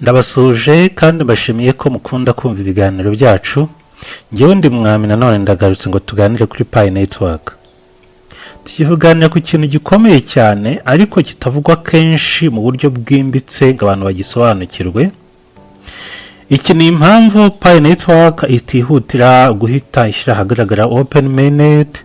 Ndabasuhuje kandi mbashimiye ko mukunda kumva ibiganiro byacu. Ngewe ndi Mwami, nanone ndagarutse ngo tuganire kuri Pi Network. Tugiye kuganira ku kintu gikomeye cyane ariko kitavugwa kenshi mu buryo bwimbitse ngo abantu bagisobanukirwe. Iki ni impamvu Pi Network itihutira guhita ishyira ahagaragara open mainnet,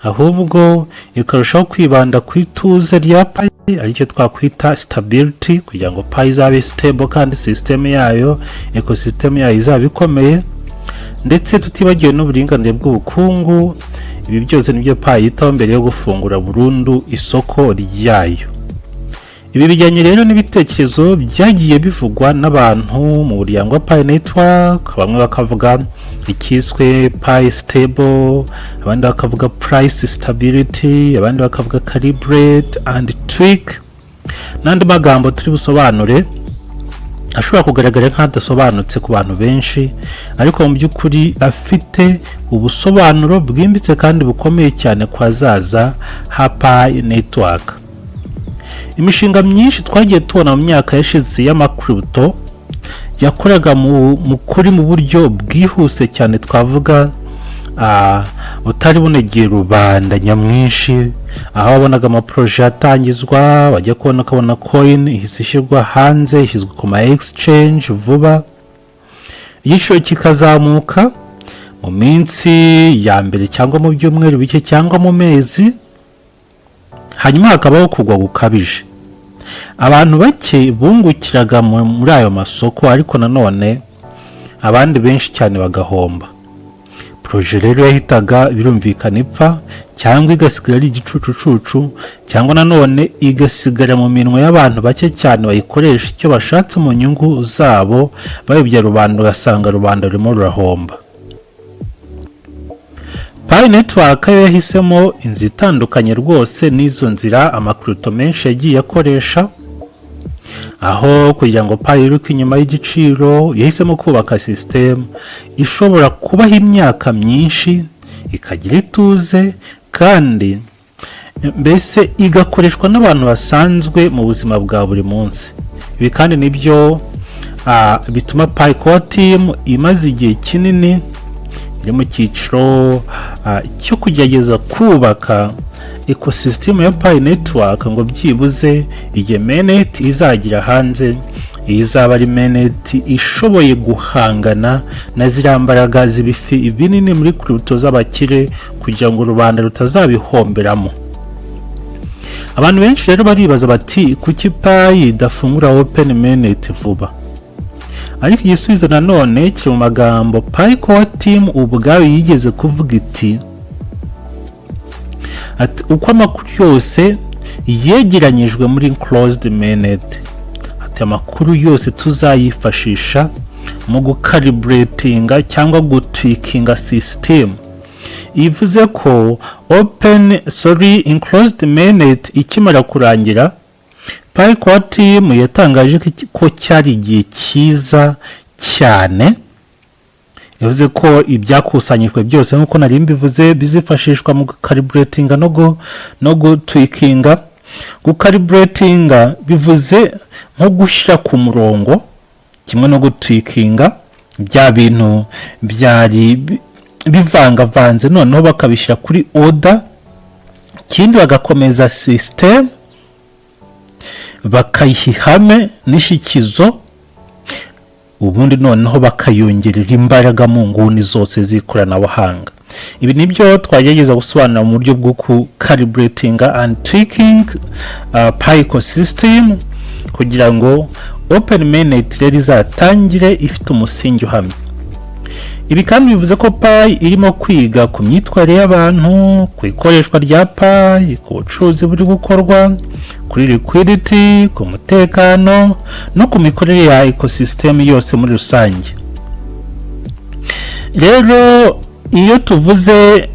ahubwo ikarushaho kwibanda ku ituze rya Pi, aricyo twakwita stability, kugira ngo Pi izabe stable kandi system yayo, ecosystem yayo izaba ikomeye, ndetse tutibagiwe n'uburinganire bw'ubukungu. Ibi byose nibyo Pi yitaho mbere yo gufungura burundu isoko ryayo. Ibi bijyanye rero n'ibitekerezo byagiye bivugwa n'abantu mu muryango wa Pi Network. Bamwe bakavuga ikiswe Pi stable, abandi bakavuga price stability, abandi bakavuga calibrate and tweak, n'andi magambo turi busobanure ashobora kugaragara nk'adasobanutse ku bantu benshi, ariko mu by'ukuri afite ubusobanuro bwimbitse kandi bukomeye cyane ku hazaza ha Pi Network. Imishinga myinshi twagiye tubona mu myaka yashize y'ama crypto yakoraga mu kuri mu buryo bwihuse cyane, twavuga butari bunegeye rubanda nyamwinshi, aho wabonaga ama projets atangizwa, bajya kubona ukabona coin ihise ishyirwa hanze, ishyizwe ku ma exchange vuba, igiciro kikazamuka mu minsi ya mbere cyangwa mu byumweru bike cyangwa mu mezi, hanyuma hakabaho kugwa gukabije. Abantu bake bungukiraga muri ayo masoko, ariko nanone abandi benshi cyane bagahomba. Projet rero yahitaga, birumvikana, ipfa cyangwa igasigara ari igicucucucu, cyangwa nanone igasigara mu minwe y'abantu bake cyane bayikoresha icyo bashatse mu nyungu zabo, bayobya rubanda, ugasanga rubanda rurimo rurahomba. Pi Network yo yahisemo inzira itandukanye rwose n'izo nzira ama crypto menshi yagiye akoresha. Aho kugira ngo Pi yiruke inyuma y'igiciro, yahisemo kubaka sisitemu ishobora kubaho imyaka myinshi, ikagira ituze, kandi mbese igakoreshwa n'abantu basanzwe mu buzima bwa buri munsi. Ibi kandi nibyo bituma Pi Core Team imaze igihe kinini iri mu cyiciro cyo kugerageza kubaka ecosystem ya Pi Network, ngo byibuze igihe mainnet izagira hanze, izaba ari mainnet ishoboye guhangana na ziriya mbaraga z'ibifi binini muri crypto z'abakire, kugira ngo rubanda rutazabihomberamo. Abantu benshi rero baribaza bati: "Kuki Pi idafungura open mainnet vuba?" Ariko igisubizo nanone kiri mu magambo Pi Core Team ubwayo yigeze kuvuga iti ati: "Uko amakuru yose yegeranyijwe muri closed mainnet," ati "amakuru yose tuzayifashisha mu gucalibratinga cyangwa gutweakinga system." Ivuze ko open, sorry, enclosed mainnet ikimara kurangira, Pi Core Team yatangaje ko cyari igihe cyiza cyane. Yavuze ko ibyakusanyijwe byose, nk'uko nari mbivuze, bizifashishwa mu gucalibratinga no gutweakinga. Gucalibratinga bivuze nko gushyira ku murongo, kimwe no gutweakinga bya bintu byari bivangavanze, noneho bakabishyira kuri order. Ikindi, bagakomeza sisitemu, bakayiha ihame n'ishyikizo, ubundi noneho bakayongerera imbaraga mu nguni zose z'ikoranabuhanga. Ibi nibyo twagerageza gusobanura mu buryo bwo kucalibratinga and tweaking Pi ecosystem, kugira ngo open mainnet rero izatangire ifite umusingi uhamye. Ibi kandi bivuze ko Pi irimo kwiga ku myitwarire y'abantu, ku ikoreshwa rya Pi, ku bucuruzi buri gukorwa, kuri liquidity, ku mutekano no ku mikorere ya ecosystem yose muri rusange. Rero iyo tuvuze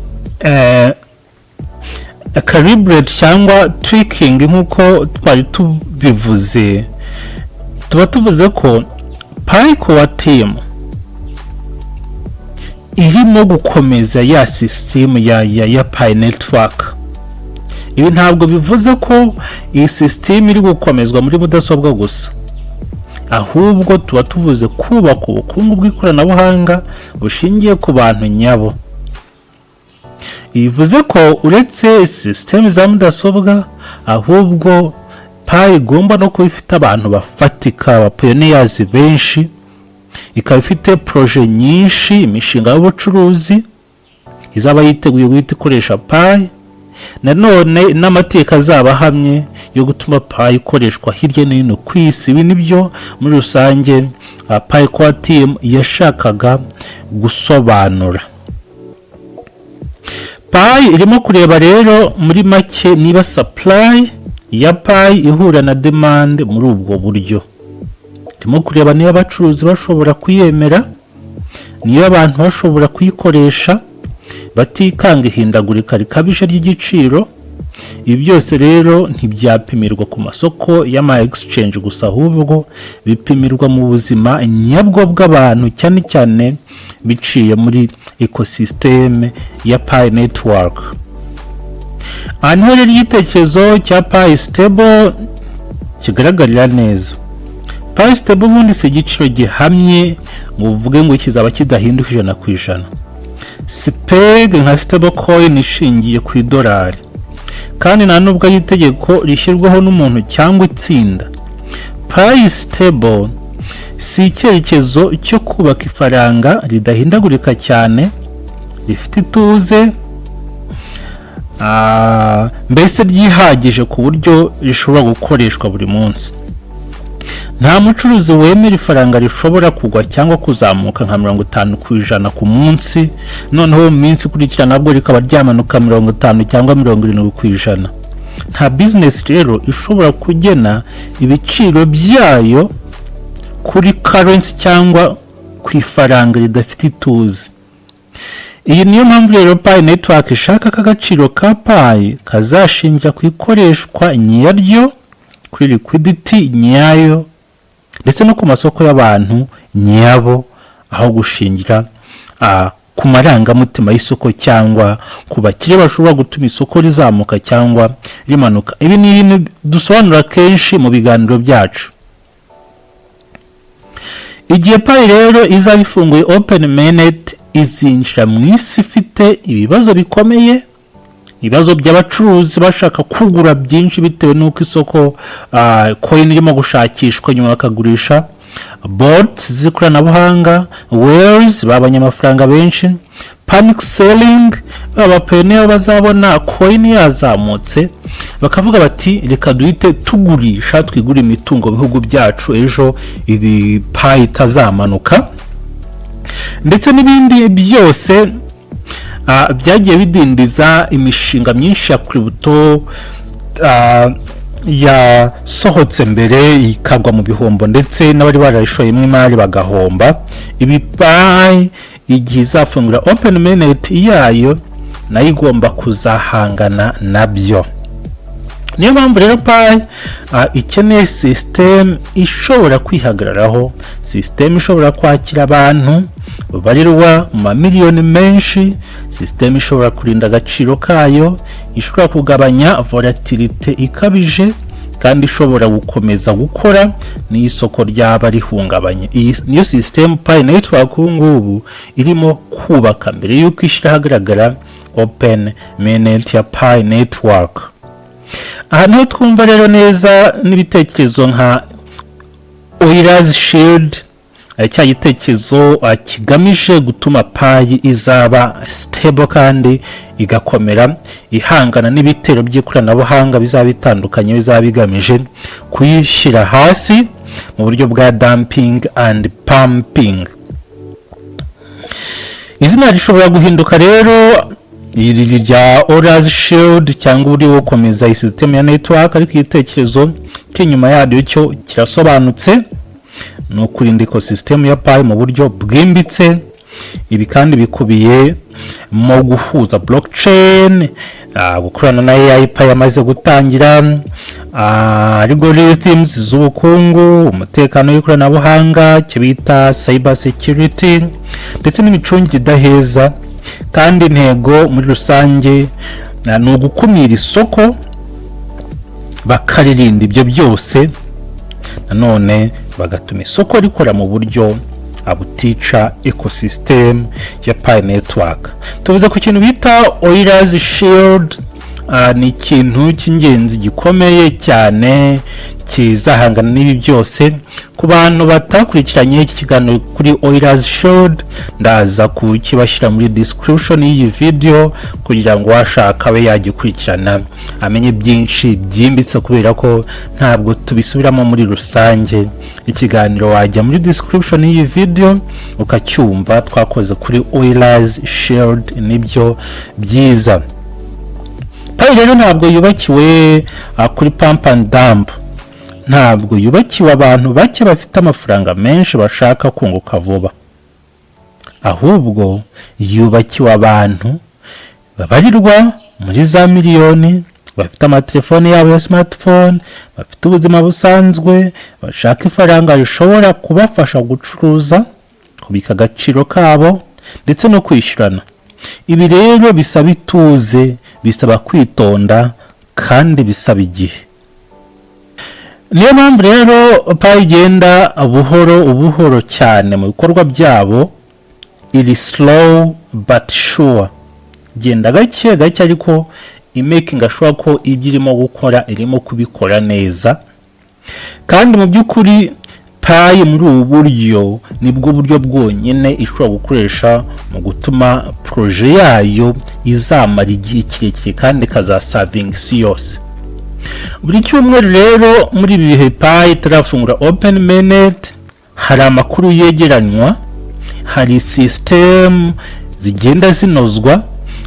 calibrate cyangwa tweaking, nk'uko twari tubivuze, tuba tuvuze ko Pi Core Team irimo gukomeza ya sisitemu ya Pi Network. Ibi ntabwo bivuze ko iyi sisitemu iri gukomezwa muri mudasobwa gusa, ahubwo Ahubwo tuba tuvuze kubaka ubukungu bw'ikoranabuhanga bushingiye ku bantu nyabo. Bivuze ko uretse sisitemu za mudasobwa, ahubwo Pi igomba no kuba ifite abantu bafatika, aba pioneers benshi, ikaba ifite projet nyinshi, imishinga y'ubucuruzi izaba yiteguye guhita ikoresha Pi, nanone n'amateka azaba ahamye yo gutuma Pi ikoreshwa hirya no hino ku isi. Ibi nibyo muri rusange Pi Core Team yashakaga gusobanura. Pi irimo kureba rero muri make niba supply ya Pi ihura na demand muri ubwo buryo. Irimo kureba niba abacuruzi bashobora kuyemera, niba abantu bashobora kuyikoresha batikanga ihindagurika rikabije ry'igiciro. Ibi byose rero ntibyapimirwa ku masoko y'ama exchange gusa, ahubwo bipimirwa mu buzima nyabwo bw'abantu, cyane cyane biciye muri ecosystem ya Pi Network. Aha niho rero igitekerezo cya Pi Stable kigaragarira neza. Pi Stable ubundi si igiciro gihamye ngo uvuge ngo kizaba kidahinduka 100%. Si peg nka stable coin ishingiye ku idolari, kandi nta nubwo ari itegeko rishyirwaho n'umuntu cyangwa itsinda. Pi Stable si icyerekezo cyo kubaka ifaranga ridahindagurika cyane, rifite ituze, mbese ryihagije ku buryo rishobora gukoreshwa buri munsi. Nta mucuruzi wemera ifaranga rishobora kugwa cyangwa kuzamuka nka 50% ku munsi, noneho mu minsi ikurikira nabwo rikaba ryamanuka 50 cyangwa 70%. Nta business rero ishobora kugena ibiciro byayo kuri currency cyangwa ku ifaranga ridafite ituze. Iyi niyo mpamvu rero Pi Network ishaka ko agaciro ka Pi kazashingira ku ikoreshwa nyaryo, kuri liquidity nyayo, ndetse no ku masoko y'abantu nyabo, aho gushingira ku marangamutima y'isoko cyangwa ku bakire bashobora gutuma isoko rizamuka cyangwa rimanuka. Ibi ni ibintu dusobanura kenshi mu biganiro byacu. Igihe Pi rero izaba ifunguye open mainnet, izinjira mu isi ifite ibibazo bikomeye, ibibazo by'abacuruzi bashaka kugura byinshi bitewe n'uko isoko coin irimo gushakishwa, nyuma bakagurisha, bots z'ikoranabuhanga, whales b'abanyamafaranga benshi, panic selling, aba pioneer bazabona coin yazamutse bakavuga bati: "Reka duhite tugurisha, twigure imitungo mu bihugu byacu, ejo iri Pi itazamanuka", ndetse n'ibindi byose byagiye bidindiza imishinga myinshi ya crypto yasohotse mbere, ikagwa mu bihombo, ndetse n'abari barayishoyemo imari bagahomba. Ibi Pi igihe izafungura open mainnet yayo nayo igomba kuzahangana nabyo. Niyo mpamvu rero Pi ikeneye sisiteme ishobora kwihagararaho, sisiteme ishobora kwakira abantu babarirwa mu mamiliyoni menshi, sisiteme ishobora kurinda agaciro kayo, ishobora kugabanya volatilité ikabije, kandi ishobora gukomeza gukora n'iyo isoko ryaba rihungabanye. Iyi niyo sisiteme Pi Network ubu ngubu irimo kubaka mbere y'uko ishyira ahagaragara open mainnet ya Pi Network. Aha niho twumva rero neza n'ibitekerezo nka Euler's Shield, cya gitekerezo kigamije gutuma Pi izaba stable kandi igakomera, ihangana n'ibitero by'ikoranabuhanga bizaba bitandukanye bizaba bigamije kuyishyira hasi mu buryo bwa dumping and pumping. Izina rishobora guhinduka rero, iri rya Euler's Shield cyangwa uburyo bwo gukomeza iyi sisitemu ya network, ariko igitekerezo cy'inyuma yaryo cyo kirasobanutse: ni ukurinda ecosystem ya Pi mu buryo bwimbitse. Ibi kandi bikubiye mu guhuza blockchain, gukorana na AI Pi yamaze gutangira, algorithms z'ubukungu, umutekano w'ikoranabuhanga, icyo bita cyber security, ndetse n'imicungire idaheza. Kandi intego muri rusange ni ugukumira isoko bakaririnda ibyo byose nanone Bagatuma isoko rikora mu buryo butica ecosystem ya Pi Network. Tuvuze ku kintu bita Euler's Shield. Ni ikintu cy'ingenzi gikomeye cyane kizahangana n'ibi byose. Ku bantu batakurikiranye iki kiganiro kuri Euler's Shield, ndaza kukibashyira muri description y'iyi video kugira ngo uwashaka abe yagikurikirana, amenye byinshi byimbitse, kubera ko ntabwo tubisubiramo muri rusange. Ikiganiro wajya muri description y'iyi video ukacyumva, twakoze kuri Euler's Shield, nibyo byiza. Pi rero ntabwo yubakiwe kuri pump and dump, ntabwo yubakiwe abantu bake bafite amafaranga menshi bashaka kunguka vuba, ahubwo yubakiwe abantu babarirwa muri za miliyoni bafite amatelefone yabo ya smartphone, bafite ubuzima busanzwe, bashaka ifaranga rishobora kubafasha gucuruza, kubika agaciro kabo ndetse no kwishyurana. Ibi rero bisaba ituze, bisaba kwitonda kandi bisaba igihe. Niyo mpamvu rero Pi igenda buhoro buhoro cyane mu bikorwa byabo, iri slow but sure, genda gake gake, ariko imaking sure ko ibyo irimo gukora irimo kubikora neza. Kandi mu by'ukuri Pi muri ubu buryo nibwo buryo bwonyine ishobora gukoresha mu gutuma projet yayo izamara igihe kirekire kandi ikazaservinga isi yose. Buri cyumweru rero, muri ibi bihe Pi itarafungura open mainnet, hari amakuru yegeranywa, hari sisitemu zigenda zinozwa,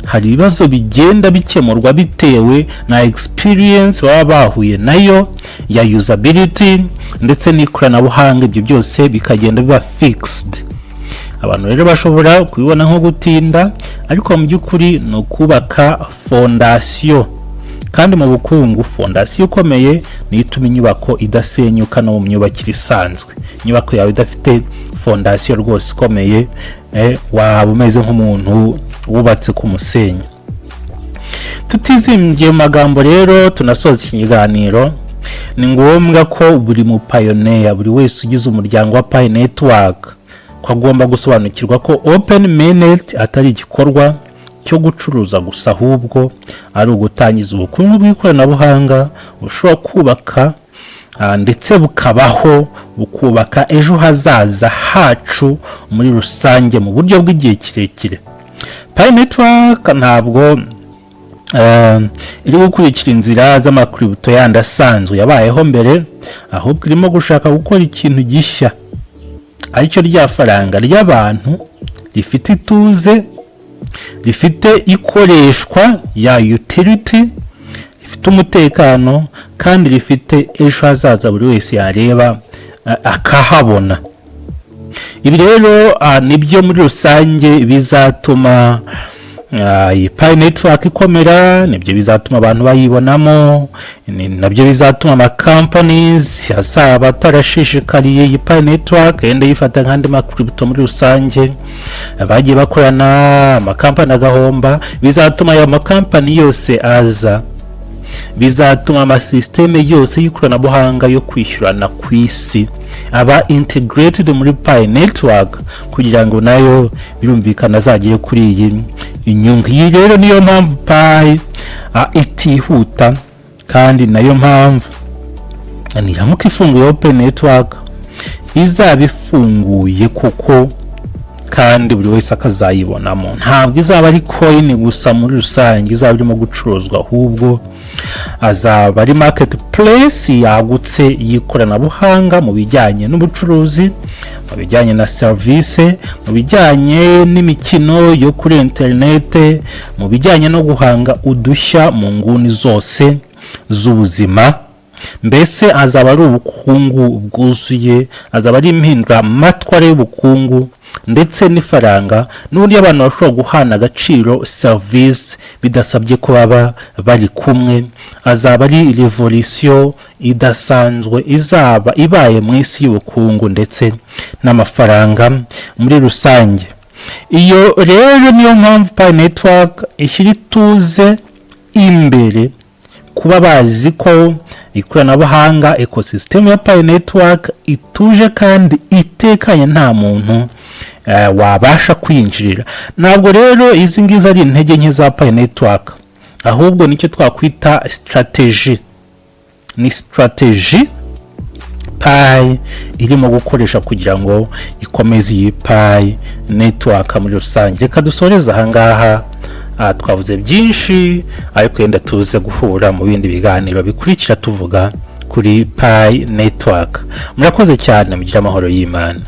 hari ibibazo bigenda bikemurwa bitewe na experience baba bahuye nayo ya usability ndetse n'ikoranabuhanga. Ibyo byose bikagenda biba fixed. Abantu rero bashobora kubibona nko gutinda, ariko mu by'ukuri ni ukubaka fondasiyo. Kandi mu bukungu, fondasiyo ikomeye niyo ituma inyubako idasenyuka. No mu myubakire isanzwe, inyubako yawe idafite fondasiyo rwose ikomeye, waba umeze nk'umuntu wubatse ku musenyi. Tutizimbye mu magambo rero, tunasoza iki kiganiro. Ni ngombwa ko buri mupioneer, buri wese ugize umuryango wa Pi Network, ko agomba gusobanukirwa ko open mainnet atari igikorwa cyo gucuruza gusa, ahubwo ari ugutangiza ubukungu bw'ikoranabuhanga bushobora kubaka ndetse bukabaho, bukubaka ejo hazaza hacu muri rusange mu buryo bw'igihe kirekire. Pi Network ntabwo iri gukurikira inzira z'amacrypto yandi asanzwe yabayeho mbere, ahubwo irimo gushaka gukora ikintu gishya, aricyo rya faranga ry'abantu rifite ituze, rifite ikoreshwa ya utility, rifite umutekano kandi rifite ejo hazaza buri wese yareba akahabona. Ibi rero nibyo muri rusange bizatuma iyi Pi Network ikomera, nibyo bizatuma abantu bayibonamo, ni nabyo bizatuma amacompanies azaba atarashishikariye iyi Pi Network, yenda yifata nk'andi macrypto muri rusange bagiye bakorana amakampani agahomba, bizatuma ayo makampani yose aza, bizatuma amasisiteme yose y'ikoranabuhanga yo kwishyurana ku isi aba integrated muri Pi Network, kugira ngo nayo birumvikana azagere kuri iyi inyungu. Iyi rero niyo mpamvu Pi itihuta, kandi nayo mpamvu niramuka ifunguye open network izaba ifunguye koko kandi buri wese akazayibonamo. Ntabwo izaba ari coin gusa muri rusange izaba irimo gucuruzwa, ahubwo azaba ari market place yagutse y'ikoranabuhanga mu bijyanye n'ubucuruzi, mu bijyanye na serivisi, mu bijyanye n'imikino yo kuri interinete, mu bijyanye no guhanga udushya mu nguni zose z'ubuzima. Mbese azaba ari ubukungu bwuzuye, azaba ari impinduramatwara y'ubukungu ndetse n'ifaranga, n'uburyo abantu bashobora guhana agaciro serivisi bidasabye ko baba bari kumwe. Azaba ari revolution idasanzwe izaba ibaye mu isi y'ubukungu ndetse n'amafaranga muri rusange. Iyo rero niyo mpamvu Pi Network ishyira ituze imbere. Kuba bazi ko ikoranabuhanga, ecosystem ya Pi Network ituje kandi itekanye, nta muntu wabasha kwinjirira. Ntabwo rero izi ngizi ari intege nke za Pi Network, ahubwo nicyo twakwita strategy. Ni strategy Pi irimo gukoresha kugira ngo ikomeze iyi Pi Network muri rusange. Reka dusoreze ahangaha. Twavuze byinshi, ariko yenda tuze guhura mu bindi biganiro bikurikira tuvuga kuri Pi Network. Murakoze cyane, mugire amahoro y'Imana.